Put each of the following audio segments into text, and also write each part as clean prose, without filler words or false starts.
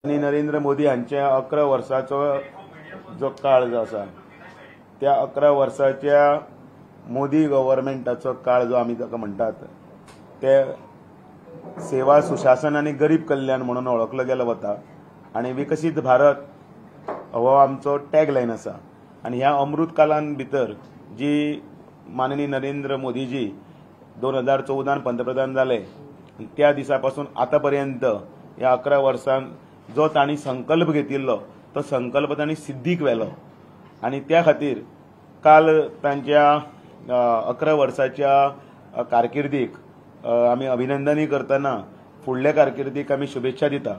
नरेंद्र मोदी हांचे 11 वर्साचो जो काळ जो आसा त्या 11 वर्साच्या मोदी गव्हर्मेंटाचो काळ जो आमी ताका म्हणटात ते सेवा सुशासन आनी गरीब कल्याण म्हणून वळखलो गेलो वता आनी विकसीत भारत हो आमचो टॅग लायन आसा. आनी ह्या अमृत कालान भितर जी माननीय नरेंद्र मोदीजी 2014 पंतप्रधान जाले त्या दिसा पासून आतां पर्यंत ह्या 11 वर्सांत जो तांणी संकल्प घेतिल्लो तो संकल्प तांणी सिद्धीक व्हेलो आनी त्या खातीर काल तांच्या 11 वर्साच्या कारकिर्दीक आमी अभिनंदनय करतना फुडल्या कारकिर्दीक आमी शुभेच्छा दिता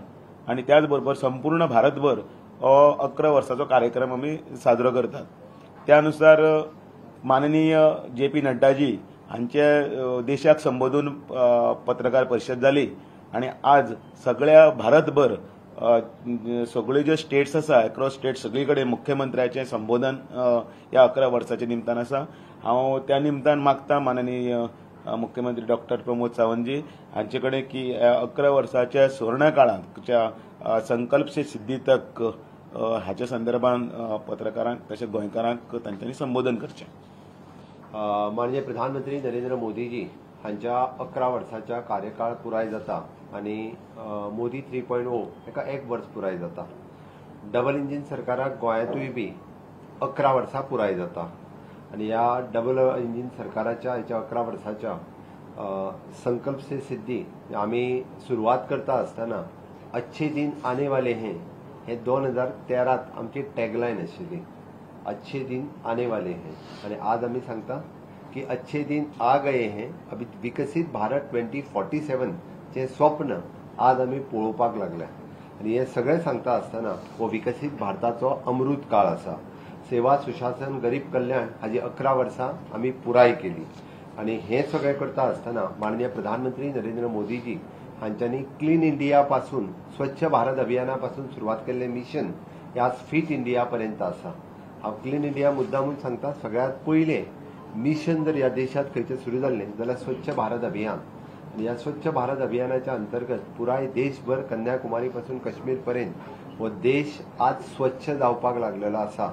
आनी त्याच बरोबर संपूर्ण भारतभर हो 11 वर्साचो कार्यक्रम आमी साजरो करतात. त्यानुसार माननीय जे पी नड्डाजी हांचे देशाक संबोधून पत्रकार परिशद जाली आनी आज सगळ्या भारतभर सगळे ज्यो स्टेट्स आसा अक्रॉस स्टेट सगळी कडेन मुख्यमंत्र्याचें संबोधन ह्या 11 वर्साच्या निमतान आसा. हांव त्या निमतान मागता माननीय मुख्यमंत्री डॉक्टर प्रमोद सावंतजी हांचे कडेन की 11 वर्साच्या सुवर्ण काळांत संकल्प से सिद्धी तक हाच्या संदर्भान पत्रकारांक तशेंच गोंयकारांक तांच्यांनी संबोधन करचें. माननीय प्रधानमंत्री नरेंद्र मोदीजी हांच्या 11 वर्साच्या कार्यकाळ पुराय जाता आनी मोदी 3.0 हेका 1 वर्स पुराय जाता. डबल इंजीन सरकाराक गोंयांतूय बी 11 वर्सां पुराय जाता आनी ह्या डबल इंजीन सरकाराच्या हेच्या 11 वर्साच्या संकल्प से सिद्धी आमी सुरवात करता आसतना अच्छे दिन आने वाले हैं हे 2013 आमची टॅगलायन आशिल्ली, अच्छे दिन आने वाले हैं. आनी आज आमी सांगता की अच्छे दिन आ गए हैं. अभी विकसीत भारत 2047 चे स्वप्न आज आमी पळोवपाक लागल्या आनी हे सगळें सांगता आसतना हो विकसीत भारताचो अमृत काळ आसा. सेवा सुशासन गरीब कल्याण हाजी 11 वर्सां आमी पुराय केली आनी हें सगळें करता आसतना माननीय प्रधानमंत्री नरेंद्र मोदीजी हांच्यांनी क्लीन इंडिया पासून स्वच्छ भारत अभियाना पासून सुरवात केल्लें मिशन हे आज फिट इंडिया पर्यंत आसा. हांव क्लीन इंडिया मुद्दामून सांगता, सगळ्यांत पयलें मिशन जर ह्या देशांत खंयचें सुरू जाल्लें जाल्यार स्वच्छ भारत अभियान. आनी ह्या स्वच्छ भारत अभियानाच्या अंतर्गत पुराय देशभर कन्याकुमारी पासून काश्मीर पर्यंत हो देश आज स्वच्छ जावपाक लागलेलो आसा.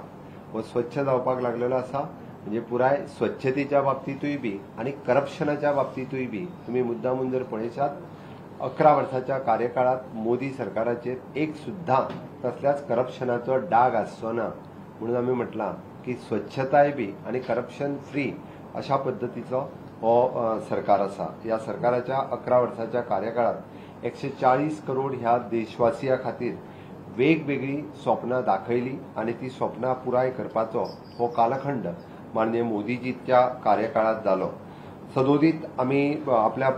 हो स्वच्छ जावपाक लागलेलो आसा म्हणजे पुराय स्वच्छतेच्या बाबतींतूय बी आनी करप्शनाच्या बाबतींतूय बी तुमी मुद्दामून जर पळयशात 11 वर्साच्या कार्यकाळांत मोदी सरकाराचेर एक सुद्दां कसल्याच करप्शनाचो डाग आसचो ना. म्हणून आमी म्हटलां की स्वच्छताय बी आनी करप्शन फ्री अशा पद्दतीचो हो सरकार आसा. ह्या सरकाराच्या 11 वर्साच्या कार्यकाळांत 140 करोड ह्या देशवासिया खातीर वेगवेगळी स्वप्नां दाखयली आनी ती स्वप्नां पुराय करपाचो हो कालखंड माननीय मोदीजीच्या कार्यकाळांत जालो. सदोदीत आमी आपल्या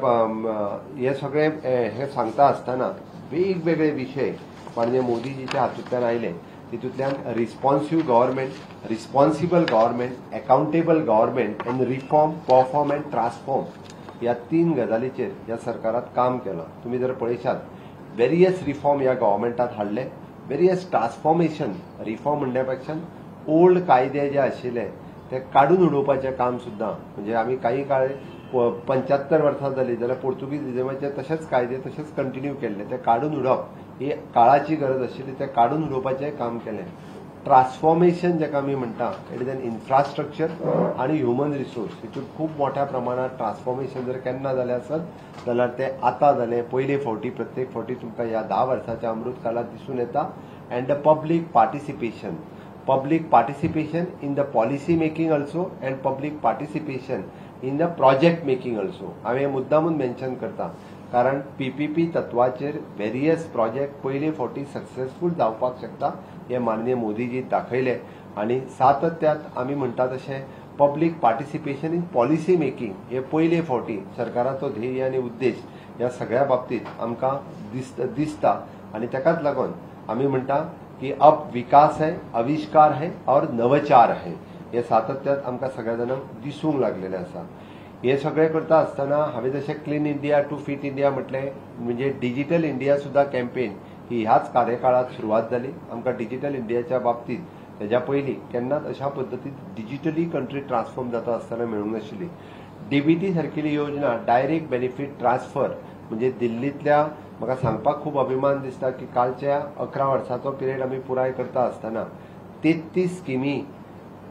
हे सगळे हे सांगता आसतना वेगवेगळे विशय माननीय मोदीजीच्या हातूंतल्यान आयले. तितूंतल्यान responsive government, responsible government, accountable government and reform, perform and transform ह्या 3 गजालीचेर ह्या सरकारात काम केलां. तुमी जर पळयशात वेरियस रिफॉर्म ह्या गव्हर्मेंटात हाडले, वेरियस ट्रान्सफॉर्मेशन. रिफॉर्म म्हणल्या पेक्षा ओल्ड कायदे जे आशिल्ले ते काडून उडोवपाचें काम सुद्दां म्हणजे आमी काही काळ 75 वर्सां जाली जाल्यार पोर्तुगीज रिजमाचे तशेंच कायदे तशेंच कंटिन्यू केल्ले, ते काडून उडोवप ही काळाची गरज आशिल्ली, ते काडून उडोवपाचें काम केलें. ट्रान्सफॉर्मेशन जेका आमी म्हणटा it is an infrastructure आनी ह्युमन रिसोर्स हितून खूब मोठ्या प्रमाणात ट्रान्सफॉर्मेशन जर केन्ना जालें आसत जाल्यार तें आतां जालें. पयले फावटी प्रत्येक फावटी तुमकां ह्या 10 वर्साच्या अमृत काळांत दिसून येता. And the public participation, public participation in the policy making also and public participation in the project making also. हांवें मुद्दामून मेन्शन करता कारण पीपीपी तत्वाचेर वेरियस प्रोजेक्ट पयले फावटी सक्सेसफूल जावपाक शकता हें माननीय मोदीजी दाखयलें. आनी सातत्यात आमी म्हणटा तशें public participation in policy making हे पयले फावटी सरकाराचो ध्येय आनी उद्देश ह्या सगळ्या बाबतींत आमकां दिसता. आनी ताकाच लागून आमी म्हणटा की अब विकास है, आविष्कार है और नवचार है हे सातत्यात आमकां सगळ्या जाणांक दिसूंक लागलेलें आसा. हे सगळें करता आसतना हांवें जशें clean India to fit India म्हटलें म्हणजे डिजिटल इंडिया सुद्दां कॅम्पेन ही ह्याच कार्यकाळांत सुरवात जाली. आमकां डिजिटल इंडियाच्या बाबतींत तेज्या पयलीं केन्नाच अशा पद्दतीन डिजिटली कंट्री ट्रान्सफॉर्म जाता आसतना मेळूंक नाशिल्ली. डीबीटी सारकिली योजना डायरेक्ट बेनिफीट ट्रान्सफर म्हणजे दिल्लींतल्या म्हाका सांगपाक खूब अभिमान दिसता की कालच्या 11 वर्साचो पिरियड आमी पुराय करता आसतना 33 स्किमी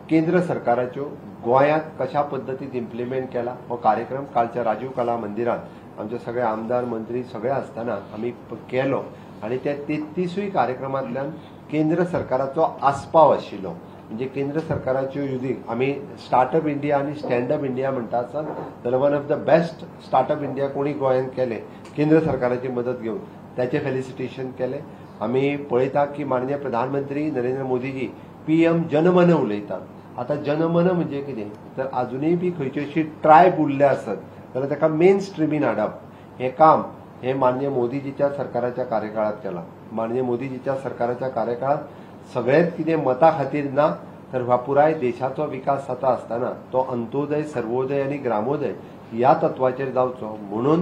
केंद्र सरकाराच्यो गोंयांत कशा पद्दतीन इम्प्लिमेंट केला हो कार्यक्रम कालच्या राजीव कला मंदिरांत आमचे सगळे आमदार मंत्री सगळे आसतना आमी केलो आनी त्या 33 कार्यक्रमांतल्यान केंद्र सरकाराचो आस्पाव आशिल्लो. म्हणजे केंद्र सरकाराच्यो युजींग आमी स्टार्टअप इंडिया आनी स्टँडअप इंडिया म्हणटा आसत जाल्यार one of the best startup India कोणी गोंयांत केलें केंद्र सरकाराची मदत घेवन ताचें फेलिसिटेशन केलें. आमी पळयता की माननीय प्रधानमंत्री नरेंद्र मोदीजी PM जनमन उलयतात. आतां जनमन म्हणजे कितें तर आजुनूय बी खंयची अशी ट्रायब उरल्या आसत जाल्यार ताका मेन स्ट्रिमीन हाडप हें काम हें माननीय मोदीजीच्या सरकाराच्या कार्यकाळांत केलां. माननीय मोदीजीच्या सरकाराच्या कार्यकाळांत सगळेंच कितें मतां खातीर ना तर ह्या पुराय देशाचो विकास जाता आसतना तो अंत्योदय, सर्वोदय आनी ग्रामोदय ह्या तत्वाचेर जावचो म्हणून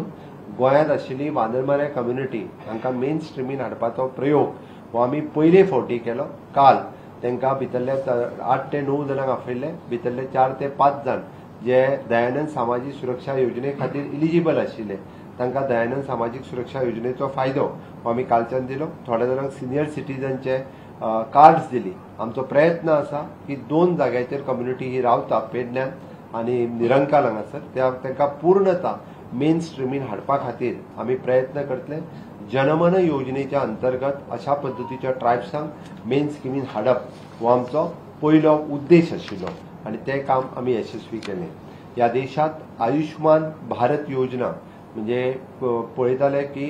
गोंयांत आशिल्ली वानरमाऱ्या कम्युनिटी हांकां मेन स्ट्रिमीन हाडपाचो प्रयोग हो आमी पयले फावटी केलो. काल तांकां भितरले 8 ते 9 जाणांक आपयल्ले, भितरले 4 ते 5 जाण जे दयानंद सामाजीक सुरक्षा योजने खातीर इलिजिबल आशिल्ले तांकां दयानंद सामाजीक सुरक्षा योजनेचो फायदो हो आमी कालच्यान दिलो. थोड्या जाणांक सिनियर सिटीजनचे कार्ड्स दिली. आमचो प्रयत्न आसा की 2 जाग्याचेर कम्युनिटी ही रावता, पेडण्यान आनी निरंकाल हांगासर, त्या तांकां पूर्णता मेन स्ट्रिमीन हाडपा खातीर आमी प्रयत्न करतले. जनमन योजनेच्या अंतर्गत अशा पद्दतीच्या ट्रायब्सांक मेन स्किमीन हाडप हो आमचो पयलो उद्देश आशिल्लो आनी तें काम आमी यशस्वी केलें. ह्या देशांत आयुष्मान भारत योजना म्हणजे पळयताले की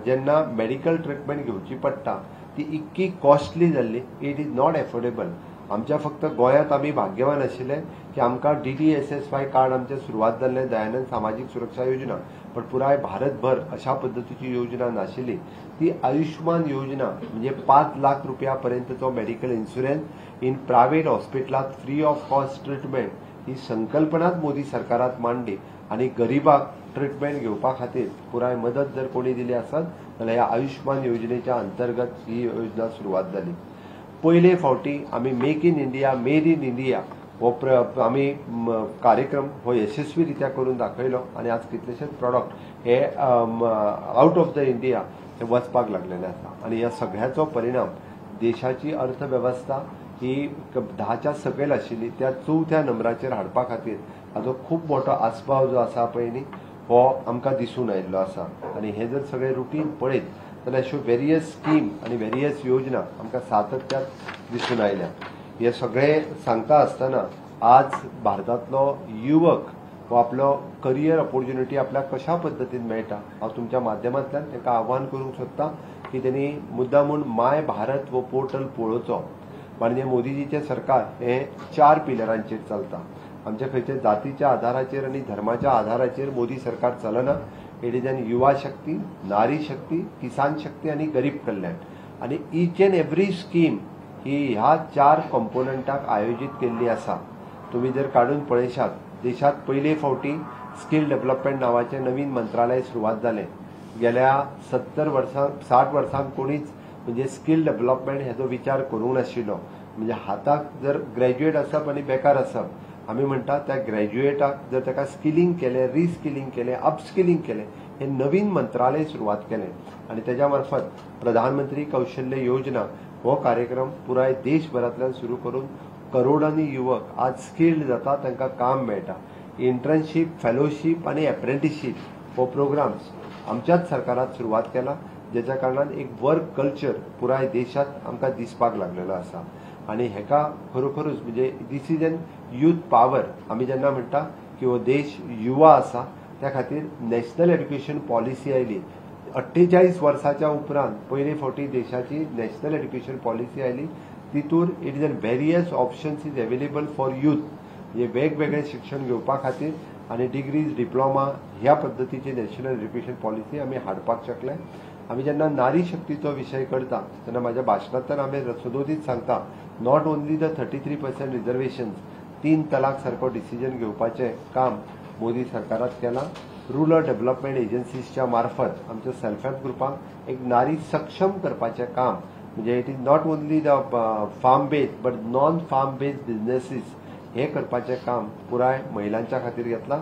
जेन्ना मेडिकल ट्रिटमेंट घेवची पडटा ती इतकी कॉस्टली जाल्ली, it is not affordable. आमच्या फक्त गोंयांत आमी भाग्यवान आशिल्ले की आमकां DDSSY card आमचें सुरवात जाल्लें, दयानंद सामाजीक सुरक्षा योजना, पण पुराय भारतभर अशा पद्दतीची योजना नाशिल्ली. ती आयुष्मान योजना म्हणजे 5 लाख रुपया पर्यंतचो मेडिकल इन्शुरन्स इन प्रायव्हेट हॉस्पिटलांत फ्री ऑफ कॉस्ट ट्रिटमेंट ही संकल्पनाच मोदी सरकारात मांडली आनी गरिबाक ट्रिटमेंट घेवपा खातीर पुराय मदत जर कोणी दिली आसत जाल्यार ह्या आयुष्मान योजनेच्या अंतर्गत ही योजना सुरवात जाली. पयले फावटी आमी make in India, made in India हो आमी कार्यक्रम हो यशस्वी रित्या करून दाखयलो आनी आज कितलेशेच प्रॉडक्ट हे आउट ऑफ the India हे वचपाक लागलेले आसा. आनी ह्या सगळ्याचो परिणाम देशाची अर्थवेवस्था ही 10च्या सकयल आशिल्ली त्या 4थ्या नंबराचेर हाडपा खातीर हाजो खूब मोठो आस्पाव जो आसा पळय न्ही हो आमकां दिसून आयिल्लो आसा. आनी हे जर सगळे रुटीन पळयत जाल्यार अश्यो वेरियस स्कीम आनी वेरियस योजना आमकां सातत्यात दिसून आयल्या. हे सगळे सांगता आसतना आज भारतांतलो युवक हो आपलो करियर ऑपोर्च्युनिटी आपल्याक कशा पद्दतीन मेळटा हांव तुमच्या माध्यमांतल्यान तांकां आव्हान करूंक सोदता की तेणी मुद्दा म्हूण माय भारत हो पोर्टल पळोवचो. माननीय मोदीजीचें सरकार हें 4 पिलरांचेर चलता. आमच्या खंयच्या जातीच्या आधाराचेर आनी धर्माच्या आधाराचेर मोदी सरकार चलना. It is an युवा शक्ती, नारी शक्ती, किसान शक्ती आनी गरीब कल्याण. आनी ईच एंड एवरी स्कीम ही ह्या 4 कंपोनंटाक आयोजीत केल्ली आसा. तुमी जर काडून पळयशात देशांत पयले फावटी स्कील डेव्हलपमेंट नांवाचें नवीन मंत्रालय सुरवात जालें. गेल्या 70 वर्सां 60 वर्सांक कोणीच म्हणजे स्कील डेव्हलपमेंट हेजो विचार करूंक नाशिल्लो. म्हणजे हाताक जर ग्रॅज्युएट आसप आनी बेकार आसप, आमी म्हणटा त्या ग्रॅज्युएटाक जर ताका स्किलिंग केलें, रिस्किलिंग केलें, अपस्किलिंग केलें, हें नवीन मंत्रालय सुरवात केलें आनी तेज्या मार्फत प्रधानमंत्री कौशल्य योजना हो कार्यक्रम पुराय देशभरांतल्यान सुरू करून करोडांनी युवक आज स्किल्ड जाता, तांकां काम मेळटा. इंटर्नशीप, फेलोशीप आनी एप्रेंटिशीप हो प्रोग्राम्स आमच्याच सरकारात सुरवात केला, जेच्या कारणान एक वर्क कल्चर पुराय देशांत आमकां दिसपाक लागलेलो आसा. आनी हेका खरोखरूच म्हणजे this is an youth power. आमी जेन्ना म्हणटा की हो देश युवा आसा त्या खातीर नॅशनल एड्युकेशन पॉलिसी आयली. 48 वर्साच्या उपरांत पयले फावटी देशाची नॅशनल एड्युकेशन पॉलिसी आयली. तितूर it is an various options is available for youth, म्हणजे वेगवेगळे शिक्षण घेवपा खातीर आनी डिग्रीज, डिप्लोमा ह्या पद्दतीची नॅशनल एड्युकेशन पॉलिसी आमी हाडपाक शकले. आमी जेन्ना नारी शक्तीचो विशय करता तेन्ना म्हाज्या भाशणांतल्यान आमी सदोदीत सांगता not only the 33% reservations, 3 तलाक सारको डिसिजन घेवपाचें काम मोदी सरकारात केलां. रुरल डेव्हलपमेंट एजन्सीजच्या मार्फत आमच्या सेल्फ हेल्प ग्रुपांक एक नारी सक्षम करपाचें काम, म्हणजे it is not only the farm based but non farm based businesses हे करपाचें काम पुराय महिलांच्या खातीर घेतलां.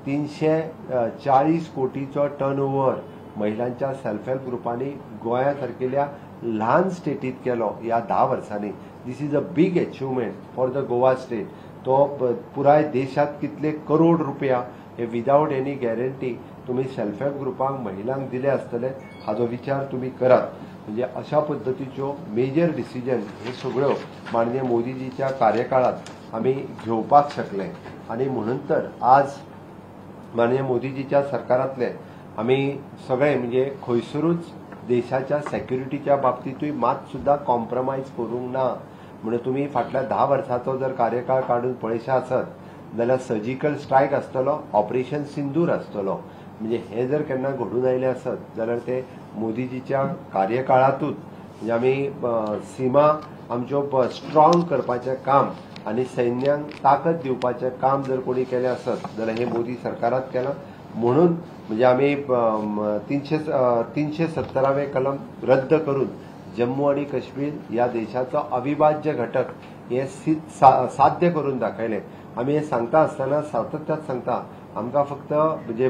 340 कोटीचो टर्न ओवर महिलांच्या सेल्फ हेल्प ग्रुपांनी गोंया सारकेल्या ल्हान स्टेटीत केलो ह्या 10 वर्सांनी. This is a big achievement for the Goa state. तो पुराय देशांत कितले करोड रुपया हे विदावट एनी गॅरंटी तुमी सेल्फ हेल्प ग्रुपांक महिलांक दिले आसतले हाजो विचार तुमी करात. म्हणजे अशा पद्दतीच्यो मेजर डिसिजन हे सगळ्यो माननीय मोदीजीच्या कार्यकाळात आमी घेवपाक शकले आनी म्हणून तर आज माननीय मोदीजीच्या सरकारांतले आमी सगळे म्हणजे खंयसरूच देशाच्या सेक्युरिटीच्या बाबतींतूय मात सुद्दां कॉम्प्रमायज करूंक ना. म्हणून तुमी फाटल्या 10 वर्सांचो जर कार्यकाळ काडून पळयशा आसत जाल्यार सर्जिकल स्ट्रायक आसतलो, ऑपरेशन सिंदूर आसतलो. म्हणजे हे जर केन्ना घडून आयले आसत जाल्यार ते मोदीजीच्या कार्यकाळांतूच म्हणजे आमी सीमा आमच्यो स्ट्रॉंग करपाचें काम आनी सैन्यांक ताकद दिवपाचें काम जर कोणी केलें आसत जाल्यार हें मोदी सरकारांत केलां. म्हणून म्हणजे आमी 370वें कलम रद्द करून जम्मू आनी काश्मीर ह्या देशाचो अविभाज्य घटक हे साध्य करून दाखयलें. आमी हें सांगता आसतना सातत्यात सांगता आमकां फक्त म्हणजे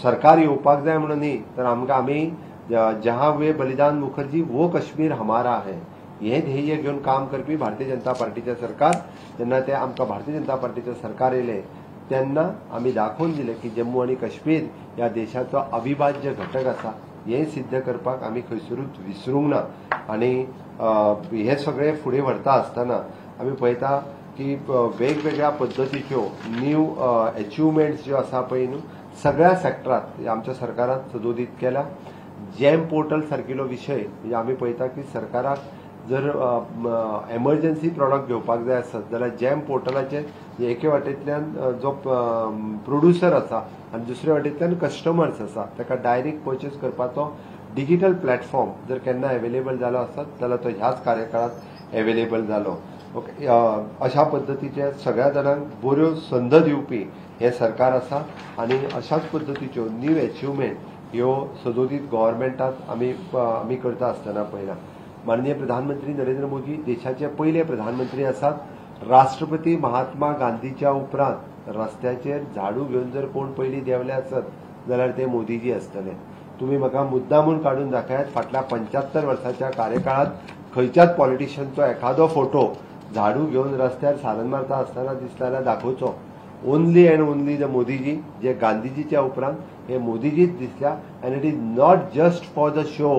सरकार येवपाक जाय म्हणून न्ही, तर आमकां आमी जहां वे बलिदान मुखर्जी वो काश्मीर हमारा है हे ध्येय घेवन काम करपी भारतीय जनता पार्टीचें सरकार. जेन्ना ते आमकां भारतीय जनता पार्टीचें सरकार येयलें तेन्ना आमी दाखोवन दिलें की जम्मू आनी काश्मीर ह्या देशाचो अविभाज्य घटक आसा हें सिद्ध करपाक आमी खंयसरूच विसरूंक ना. आनी हे सगळें फुडें व्हरता आसतना आमी पळयता की वेगवेगळ्या पद्दतीच्यो न्यू एचिवमेंट्स ज्यो आसा पळय न्हू सगळ्या सेक्टरांत आमच्या सरकारान सदोदीत केला. जॅम पोर्टल सारकिलो विशय म्हणजे आमी पळयता की सरकाराक जर एमर्जन्सी प्रॉडक्ट घेवपाक जाय आसत जाल्यार जॅम पोर्टलाचेर एके वाटेंतल्यान जो प्रोड्युसर आसा आनी दुसरे वाटेंतल्यान कस्टमर्स आसा ताका डायरेक्ट पर्चेस करपाचो डिजिटल प्लॅटफॉर्म जर केन्ना एवेलेबल जालो आसत जाल्यार तो ह्याच कार्यकाळांत एवेलेबल जालो. ओके, अशा पद्दतीचे सगळ्या जाणांक बऱ्यो संद दिवपी हें सरकार आसा आनी अशाच पद्दतीच्यो न्यू एचिवमेंट ह्यो सदोदीत गव्हर्मेंटांत आमी करता आसतना पळयला. माननीय प्रधानमंत्री नरेंद्र मोदी देशाचे पयले प्रधानमंत्री आसात. राष्ट्रपती महात्मा गांधीच्या उपरांत रस्त्याचेर झाडू घेवन जर कोण पयलीं देंवले आसत जाल्यार ते मोदीजी आसतले. तुमी म्हाका मुद्दामून काडून दाखयात फाटल्या 75 वर्सांच्या कार्यकाळांत खंयच्याच पॉलिटिशियनचो एखादो फोटो झाडू घेवन रस्त्यार सारन मारता आसतना दिसता जाल्यार दाखोवचो. Only and only the Modiji जे गांधीजीच्या उपरांत हे मोदीजीच दिसल्या. And it is not just for the show,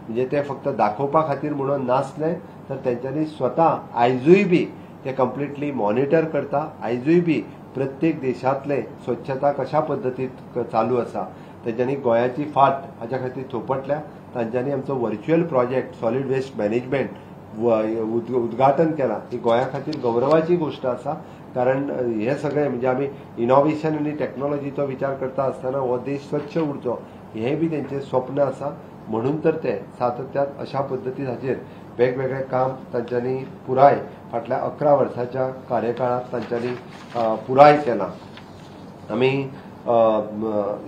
म्हणजे ते फक्त दाखोवपा खातीर म्हणून नासले तर तेंच्यांनी स्वता आयजूय बी ते कंप्लिटली मॉनिटर करता. आयजूय बी प्रत्येक देशांतले स्वच्छता कशा पद्दतीत चालू आसा तेंच्यांनी गोंयाची फाट हाच्या खातीर थोपटल्या. तांच्यांनी आमचो virtual project solid waste management उद्घाटन केलां. ही गोंया खातीर गौरवाची गोश्ट आसा, कारण हे सगळें म्हणजे आमी इनोवेशन आनी टॅक्नोलॉजीचो विचार करता आसतना हो देश स्वच्छ उरचो हें बी तेंचें स्वप्न आसा. म्हणून तर ते सातत्यात अशा पद्दतीन हाचेर वेगवेगळे काम तांच्यांनी पुराय फाटल्या 11 वर्सांच्या कार्यकाळांत तांच्यांनी पुराय केलां. आमी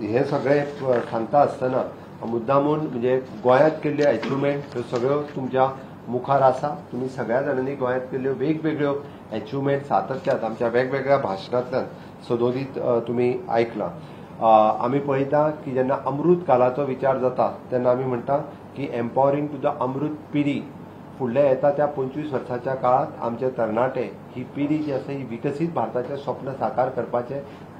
हे सगळें सांगता आसतना मुद्दामून म्हणजे गोंयांत केल्ल्यो एचिवमेंट ह्यो सगळ्यो तुमच्या मुखार आसा. तुमी सगळ्या जाणांनी गोंयांत केल्ल्यो वेगवेगळ्यो एचिवमेंट सातत्यात आमच्या वेगवेगळ्या भाशणांतल्यान सदोदीत तुमी आयकलां. आमी पळयता की जेन्ना अमृत कालाचो विचार जाता तेन्ना आमी म्हणटा की एम्पावरिंग टू the अमृत पिढी. फुडल्या येता त्या 25 वर्सांच्या काळांत आमचे तरणाटे ही पिढी जी आसा ही विकसीत भारताचें स्वप्न साकार करपाचें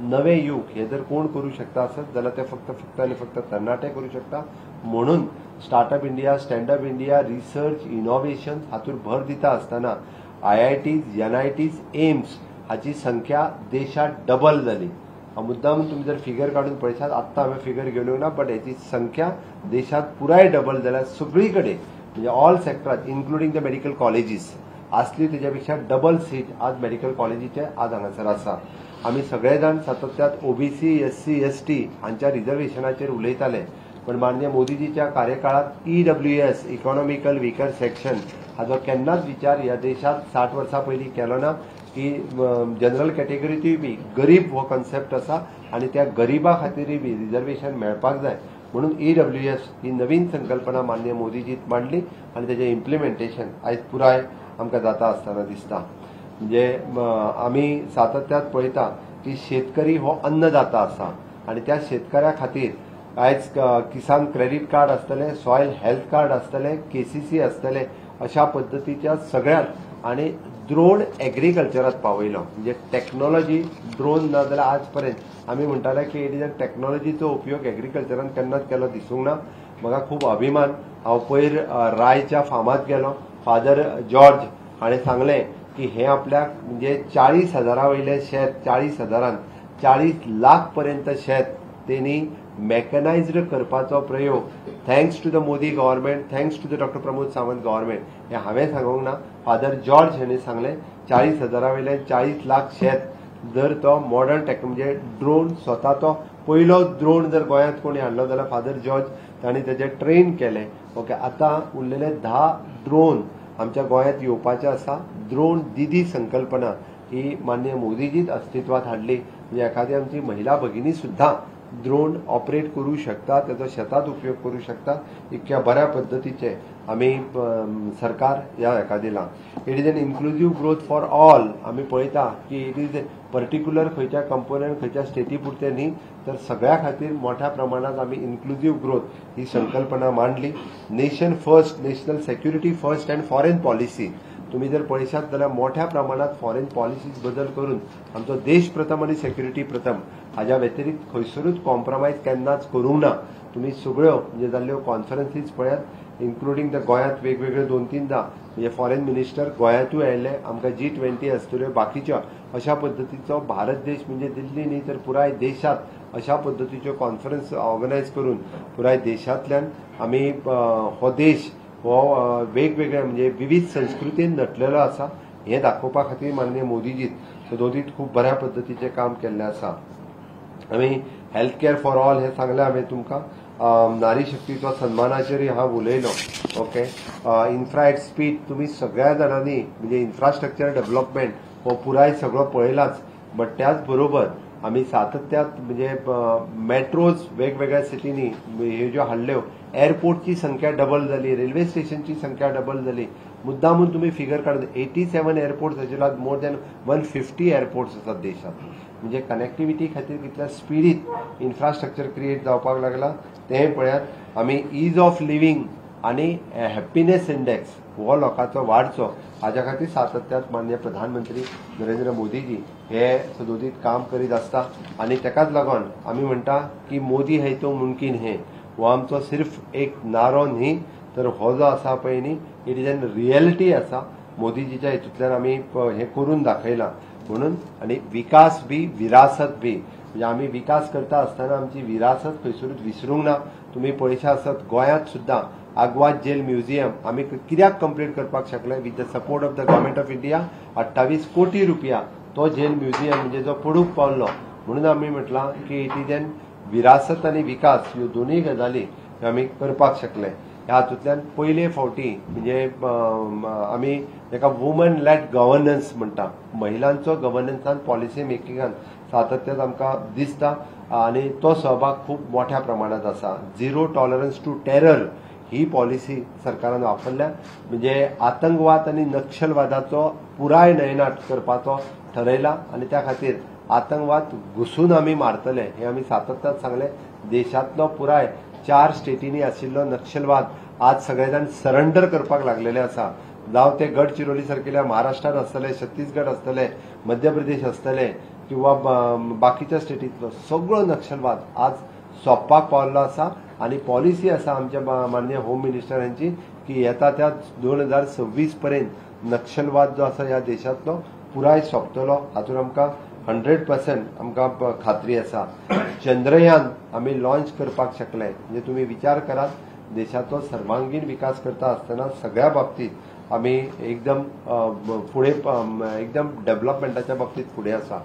नवें यूग हें जर कोण करूं शकता आसत जाल्यार ते फक्त फक्त आनी फक्त तरणाटे करूं शकता. म्हणून startup India, standup India, research, innovation हातूंत भर दिता आसतना IITs, NITs, AIIMS हाची संख्या देशांत डबल जाली. मुद्दाम तुमी जर फिगर काडून पळयशात, आत्तां हांवें फिगर घेवंक ना, बट हेची संख्या देशांत पुराय डबल जाल्या सगळी कडेन, म्हणजे ऑल सेक्टरात इन्क्लुडींग the medical colleges आसली तेज्या पेक्षा डबल सीट आज मेडिकल कॉलेजीचे आज हांगासर आसा. आमी सगळे जाण सातत्यात ओबीसी, एससी, एसटी हांच्या रिजर्वेशनाचेर उलयताले, पण माननीय मोदीजीच्या कार्यकाळात ईडब्ल्यूएस इकॉनॉमिकल विकर सेक्शन हाजो केन्नाच विचार ह्या देशांत 60 वर्सां पयलीं केलो ना की जनरल कॅटेगरीतूय बी गरीब हो कॉन्सेप्ट आसा आनी त्या गरिबा खातीरूय बी रिजर्वेशन मेळपाक जाय म्हणून ईडब्ल्यूएस ही नवीन संकल्पना माननीय मोदीजीत मांडली आनी तेजें इम्प्लिमेंटेशन आयज पुराय आमकां जाता आसतना दिसता. म्हणजे आमी सातत्यात पळयता की शेतकरी हो अन्नदाता आसा आनी त्या शेतकऱ्या खातीर आयज किसान क्रेडीट कार्ड आसतलें, सॉयल हेल्थ कार्ड आसतलें, केसीसी आसतलें, अशा पद्दतीच्या सगळ्यांत आनी ड्रोन एग्रीकल्चरात पावयलो. म्हणजे टॅक्नॉलॉजी ड्रोन ना जाल्यार आज पर्यंत आमी म्हणटाले की it is an टॅक्नॉलॉजीचो उपयोग एग्रीकल्चरान केन्नाच केलो दिसूंक ना. म्हाका खूब अभिमान, हांव पयर रायच्या फार्मांत गेलो, फादर जॉर्ज हाणें सांगलें की हें आपल्याक म्हणजे 40,000 वयलें शेत 40,000 40 लाख पर्यंत शेत तेणी मॅकनायज्ड करपाचो प्रयोग thanks to the Modi government, thanks to the doctor Pramod Sawant government. हें हांवें सांगूंक ना, फादर जॉर्ज हाणें सांगलें 40,000 वयल्यान 40 लाख शेत जर तो मॉडर्न टेक म्हणजे ड्रोन स्वता तो पयलो ड्रोन जर गोंयांत कोणी हाडलो जाल्यार फादर जॉर्ज तांणी तेजें ट्रेन केलें. ओके, आतां उरलेले 10 ड्रोन आमच्या गोंयांत येवपाचे आसा. ड्रोन दिदी संकल्पना ही माननीय मोदीजीच अस्तित्वात हाडली. म्हणजे एखादी आमची महिला भगिनी सुद्दां ड्रोन ऑपरेट करूं शकता, तेजो शेतांत उपयोग करूं शकता. इतक्या बऱ्या पद्दतीचे आमी सरकार ह्या हेका दिलां. It is an inclusive growth for all. आमी पळयता की it is particular खंयच्या कंपोनंट खंयच्या स्टेटी पुरतें न्ही, तर सगळ्या खातीर मोठ्या प्रमाणात आमी इन्क्लुजीव ग्रोथ ही संकल्पना मांडली. Nation first, national security first and foreign policy. तुम्ही जर पळयशात जाल्यार मोठ्या प्रमाणात फॉरेन पॉलिसीज बदल करून आमचो देश प्रथम आनी सेक्युरिटी प्रथम हाज्या व्यतिरिक्त खंयसरूच कॉम्प्रोमायज केन्नाच करूंक ना. तुमी सगळ्यो म्हणजे जाल्ल्यो कॉन्फरन्सीज पळयात, इन्क्लुडींग the गोंयांत वेगवेगळ्यो 2-3 म्हणजे फॉरेन मिनिस्टर गोंयांतूय आयिल्ले, आमकां G20 आसतल्यो, बाकीच्यो अशा पद्दतीचो भारत देश म्हणजे दिल्ली न्ही तर पुराय देशांत अशा पद्दतीच्यो कॉन्फरन्स ऑर्गनायज करून पुराय देशांतल्यान आमी हो देश हो वेगवेगळ्या म्हणजे विविध संस्कृतीन नटलेलो आसा हें दाखोवपा खातीर माननीय मोदीजीत सदोदीत खूब बऱ्या पद्दतीचें काम केल्लें आसा. आमी हेल्थ केअर फॉर ऑल हें सांगलें हांवें तुमकां. नारी शक्तीचो सन्मानाचेरूय हांव उलयलो. ओके, इन्फ्रा एट स्पीड तुमी सगळ्या जाणांनी म्हणजे इन्फ्रास्ट्रक्चर डेव्हलपमेंट हो पुराय सगळो पळयलाच, बट त्याच बरोबर आमी सातत्यात म्हणजे मेट्रोज वेगवेगळ्या सिटींनी ह्यो ज्यो हाडल्यो, एअरपोर्टची संख्या डबल जाली, रेल्वे स्टेशनची संख्या डबल जाली. मुद्दामून तुमी फिगर काडून 87 एअरपोर्ट्स आशिल्ले, मोर दॅन 150 एअरपोर्ट्स आसात देशांत. म्हणजे कनेक्टिविटी खातीर कितल्या स्पिडीत इन्फ्रास्ट्रक्चर क्रिएट जावपाक लागला तें पळयात. आमी is of living आनी हॅप्पीनेस इंडेक्स हो लोकांचो वाडचो हाज्या खातीर सातत्यात माननीय प्रधानमंत्री नरेंद्र मोदीजी हे सदोदीत काम करीत आसता. आनी तेकाच लागून आमी म्हणटा की मोदी है तो मुमकीन है हो आमचो सिर्फ एक नारो न्ही, तर हो जो आसा पळय न्ही it is an reality आसा. मोदीजीच्या हितूंतल्यान आमी हें करून दाखयलां म्हणून. आनी विकास बी विरासत बी म्हणजे आमी विकास करता आसतना आमची विरासत खंयसरूच विसरूंक ना. तुमी पळयशा आसत गोंयांत सुद्दां आगवाद जेल म्युझियम आमी कित्याक कंप्लीट करपाक शकले with the support of the government of India. 28 कोटी रुपया तो जेल म्युझियम म्हणजे जो पडूंक पावलो. म्हणून आमी म्हटलां की it is an विरासत आनी विकास ह्यो दोनूय गजाली आमी करपाक शकले. ह्या हातूंतल्यान पयले फावटी म्हणजे आमी ताका वुमन लॅड गव्हर्नन्स म्हणटा, महिलांचो गव्हर्नन्सान पॉलिसी मेकिंगान सातत्यान आमकां दिसता आनी तो सहभाग खूब मोठ्या प्रमाणात आसा. Zero tolerance to terror he policy सरकारान वापरल्या. म्हणजे आतंकवाद आनी नक्षलवादाचो पुराय नयनाट करपाचो ठरयला आनी त्या खातीर आतंकवाद घुसून आमी मारतले हें आमी सातत्यान सांगलें. देशांतलो पुराय 4 स्टेटींनी आशिल्लो नक्षलवाद आज सगळे जाण सरेंडर करपाक लागलेले आसा. जावं ते गडचिरोली सारकेल्या महाराष्ट्रान आसतले, छत्तीसगड आसतले, मध्य प्रदेश आसतले किंवा बाकीच्या स्टेटींतलो सगळो नक्षलवाद आज सोंपपाक पावल्लो आसा. आनी पॉलिसी आसा आमच्या माननीय होम मिनिस्टर हांची की येता त्या 2026 पर्यंत नक्षलवाद जो आसा ह्या देशांतलो पुराय सोंपतलो हातूंत आमकां 100% आमकां खात्री आसा. चंद्रयान आमी लॉन्च करपाक शकले. म्हणजे तुमी विचार करात, देशाचो सर्वांगीण विकास करता आसतना सगळ्या बाबतीत आमी एकदम फुडें, एकदम डेव्हलपमेंटाच्या बाबतीत फुडें आसा.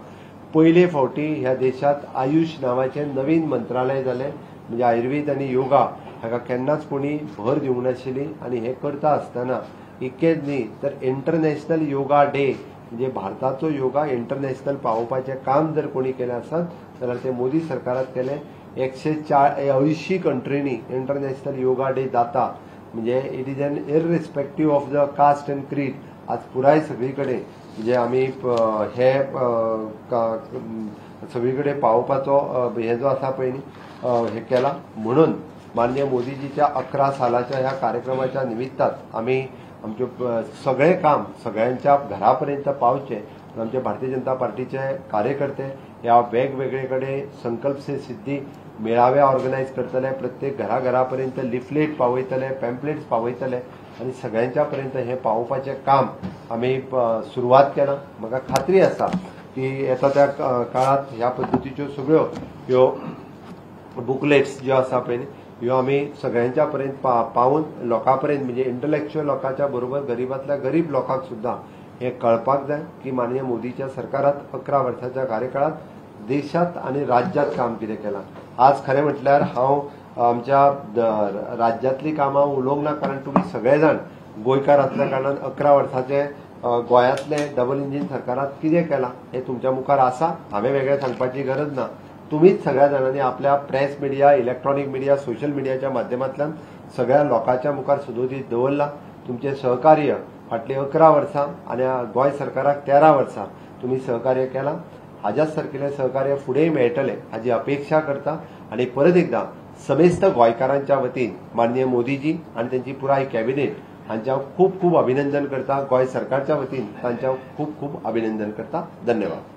पयले फावटी ह्या देशांत आयुष नांवाचें नवीन मंत्रालय जालें. म्हणजे आयुर्वेद आनी योगा हाका केन्नाच कोणी भर दिवंक नाशिल्ली आनी हें करता आसतना इतकेंच न्ही तर इंटरनॅशनल योगा डे म्हणजे भारताचो योगा इंटरनॅशनल पावोवपाचें काम जर कोणी केलें आसत जाल्यार तें मोदी सरकारान केलें. 180 कंट्रींनी इंटरनॅशनल योगा डे जाता. म्हणजे it is an irrespective of the caste and creed आज पुराय सगळी कडेन म्हणजे आमी हे सगळी कडेन पावोवपाचो हे जो आसा पळय न्ही हे केलां. म्हणून माननीय मोदीजीच्या 11 सालाच्या ह्या कार्यक्रमाच्या निमित्तान आमी आमच्यो सगळें काम सगळ्यांच्या घरापर्यंत पावचें. आमचे भारतीय जनता पार्टीचे कार्यकर्ते ह्या वेगवेगळे कडेन संकल्प से सिद्धी मेळावे ऑर्गनायज करतले, प्रत्येक घराघरापर्यंत लिफलेट पावयतले, पॅम्पलेट्स पावयतले आनी सगळ्यांच्या पर्यंत हें पावोवपाचें काम आमी सुरवात केलां. म्हाका खात्री आसा की येता त्या काळांत ह्या पद्दतीच्यो सगळ्यो ह्यो बुकलेट्स ज्यो आसा पळय ह्यो आमी सगळ्यांच्या पर्यंत पावून लोकां पर्यंत, म्हणजे इंटलेक्च्युअल लोकांच्या बरोबर गरीबांतल्या गरीब लोकांक सुद्दां हें कळपाक जाय की माननीय मोदीच्या सरकारात 11 वर्साच्या कार्यकाळात देशात आनी राज्यात काम कितें केलां. आज खरें म्हटल्यार हांव आमच्या राज्यांतलीं कामां उलोवंक ना, कारण तुमी सगळे जाण गोंयकार आसल्या कारणान 11 वर्साचे गोंयांतले डबल इंजीन सरकारात कितें केलां हें तुमच्या मुखार आसा. हांवें वेगळें सांगपाची गरज ना. तुमीच सगळ्या जाणांनी आपल्या press media, electronic media, social मिडियाच्या माध्यमांतल्यान सगळ्या लोकांच्या मुखार सदोदीत दवरलां. तुमचें सहकार्य फाटलीं 11 वर्सां आनी गोंय सरकाराक 13 वर्सां तुमी सहकार्य केलां. हाज्याच सारकेलें सहकार्य फुडेंय मेळटलें हाजी अपेक्षा करता आनी परत एकदां समेस्त गोंयकारांच्या वतीन माननीय मोदीजी आनी तांची पुराय कॅबिनेट हांचें हांव खूब खूब अभिनंदन करता. गोंय सरकारच्या वतीन तांचें हांव खूब खूब अभिनंदन करता. धन्यवाद.